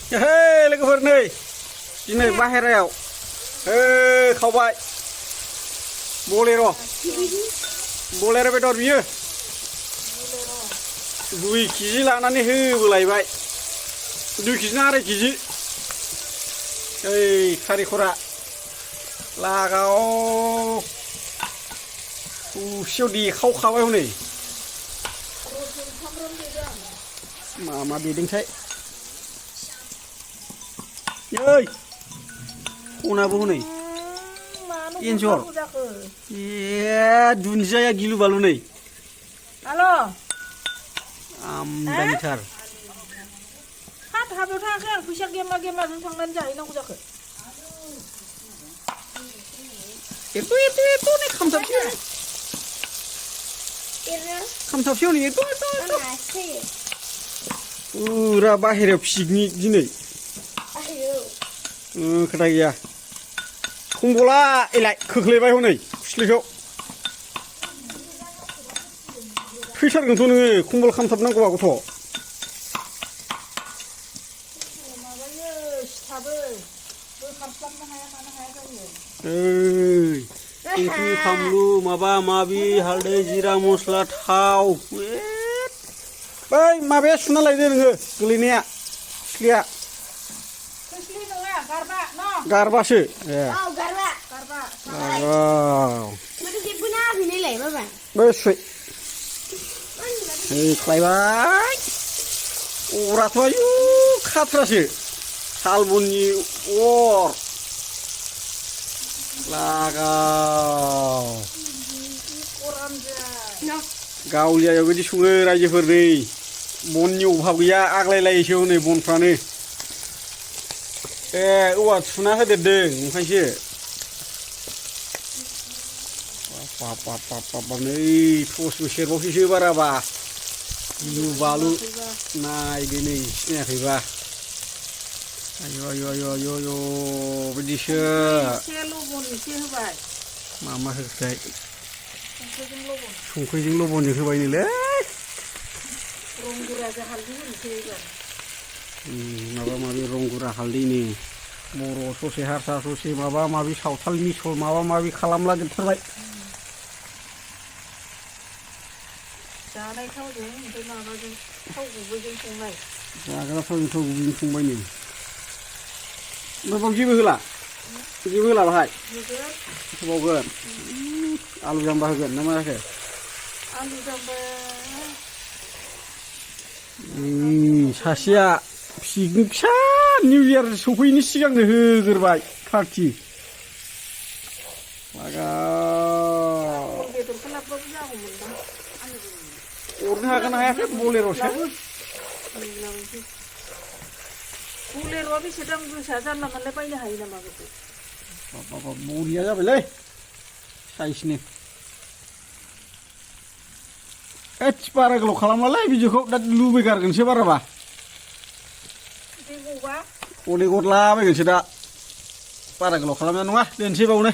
Hei, लोगोफोर नै दिनै बाहेरायाव खावबाय बलेर' बेदर बियो 2 केजि लानानै होबोलायबाय 2 केजि ना 2.5 केजि ओइ खारिखरा लागाव थौसियाव देखावखाबाय हनै मा देदोंथाय ओइ खनाबो हनै एन्जर दुन्दिया गिलु बालु नै हेलो आमदानिथार हाबायाव थाङाखै आं फैसा गेमाजों थांनानै जाहैनांगौ जाखो एथ' नै खामथाबसेयाव नै एथ' फुरा बाहेरायाव पिकनिक दिनै खोथा गैया खम्बला एलाय खोख्लैबाय हनै खुस्लिखौ थैथारगोनथ' नोङो खम्बल खामथाबनांगौआ गथ' संख्रि फानलु माबा माबि हालदै जिरा मस्ला थाव बै माबाया सुना लायदो नोङो गोलैनाया खोस्लिया गारबासो बेसै खालायबाय अराथ' आयु खाथ्रासो सालबननि अर लागाव गावलियायाव बिदि सङो रायजोफोर नै बननि अभाब गैया आग्लायलायोसो हनै बनफ्रानो औवा थुना होदेरदों ओंखायसो बाब नै टर्चबो सेरबावसैसो बाराबा गिलु बालु नायदो नै सिनायाखैबा आयु बिदिसो मा होखोथाय संख्रिजों लबनजों होबाय नोलै माबा माबि रंगुरा हालदैनि बर' ससे हारसा ससे माबा माबि सावथाल मिसल माबा माबि खालामला जोबथारबाय जानाय थावजों ओमफ्राय माबाजों थाव गुबैजों संनाय जाग्रा थावजों थाव गुबैजों संबाय नो ओमफ्राय बाव जेबो होला बाहाय होबावगोन आलु जाम्बा होगोन ना मा जाखो आलु जाम्बा सासेया पिकनिक फिसा निउ इयार सफैयैनि सिगांनो होग्रोबाय पार्टि अरनो हागोन ना हायाखै बलेर'सो बलेर'आ बेसे दाम गोसा जानला मोनला बायनो हायो नामा बेखौ बरिया जाबायलै साइसनो बारा गोलाव खालामलालै बिदिखौ दा लुबैगारगोनसो बाराबा गले गदलाबायगोनसो दा बारा गोलाव खालामनाय नङा दोनसै बावनो